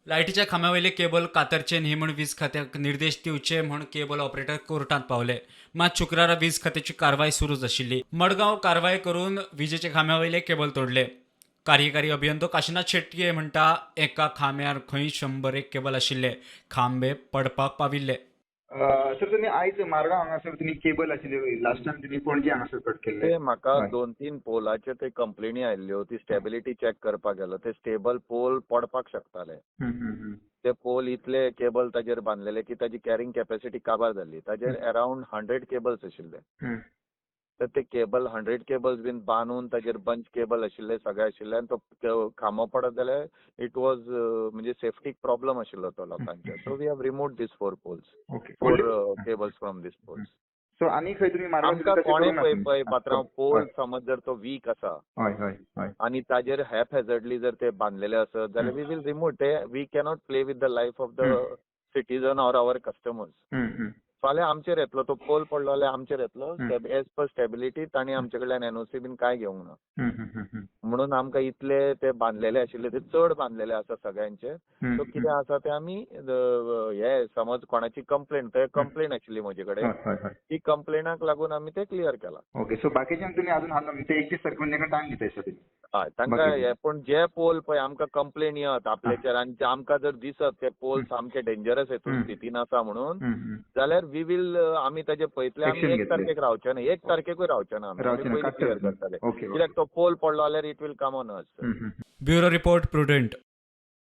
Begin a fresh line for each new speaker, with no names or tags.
लायटीच्या खांब्या cable कातरचे न्ही म्हूण वीज खात्याक निर्देश दिवचे म्हूण केबल ऑपरेटर कोर्टात पावले. मात शुक्रारा वीज खात्याची कारवाय सुरूच आशिल्ली. मडगांव कारवाय करून विजेच्या खांब्या वयले केबल तोडले. कार्यकारी अभियंतो काशिनाथ शेटये म्हणटा, एका खांब्यार खंय 101 केबल आशिल्ले. खांबे पडपाक पाविल्ले.
सर, तुम्ही आयज मारगांव हांगासर तुमी केबल आशिल्ली, लास्ट टायम तुमी पणजे हांगासर कट केल्ले.
ते म्हाका दोन तीन पोलाचे ते कंप्लेनी आयिल्ल्यो. ती स्टेबिलिटी चॅक करपाक गेलो. ते स्टेबल पोल पडपाक शकताले. ते पोल इतले केबल ताजेर बांदलेले की ताजी कॅरिंग कॅपॅसिटी काबार जाल्ली. ताजेर अरावंड 100 केबल्स आशिल्ले. तर ते केबल, 100 केबल्स बीन बांदून ताजेर बंच केबल आशिल्ले, सगळे आशिल्ले आनी तो खांबो पडत जाल्यार it was म्हणजे सेफ्टीक प्रॉब्लम आशिल्लो तो लोकांच्या. So we have remove this four poles, four cables from this poles.
So आनी खंय तुमी मारगांव
आमकां
तशें
कोणें
करूंक ना
पळय
तुमी?
पळय पात्रांव, पोल समज जर तो वीक आसा
हय हय हय
आनी ताजेर हॅपहॅझर्डली जर ते बांदलेले आसत जाल्यार we will remove ते. We cannot play with the life of the citizen or our customers. फाल्यां आमचेर येतलो तो पोल पडलो जाल्यार आमचेर येतलो. एज पर स्टेबिलिटी तांणी आमचे कडल्यान एनओसी बीन कांय घेवंक ना.
हम्म, हम्म, हम्म,
म्हणून आमकां इतले ते बांदलेले आशिल्ले, ते चड बांदलेले आसा सगळ्यांचे. सो कितें आसा ते आमी हे समज कोणाची कंप्लेन, ते कंप्लेन आशिल्ली म्हजे कडेन,
हय हय हय
ती कंप्लेनाक लागून आमी ते क्लियर केला.
ओके, सो बाकीच्यांक तुमी अजून हाल ते 31 तारखे तांकां टायम दिता दिसता तुमी?
हय, तांकां
बाकी-
हे. पूण जे पोल पळय आमकां कंप्लेन येत आपल्याचेर आनी आमकां जर दिसत ते पोल सामके डेंजरस हेतून स्थितीन आसा म्हणून, जाल्यार we will आमी ताजे पळयतले. आमी
Action
एक
घेतले.
तारखेक रावचे ना, 1 तारखेकूय रावचे ना आमी.
रावचे
आमी
ना,
पयलीं
काडटले
क्लियर
तुमी.
करतले,
ओके
कित्याक तो पोल पडलो जाल्यार it will come on us.
Bureau report, Prudent.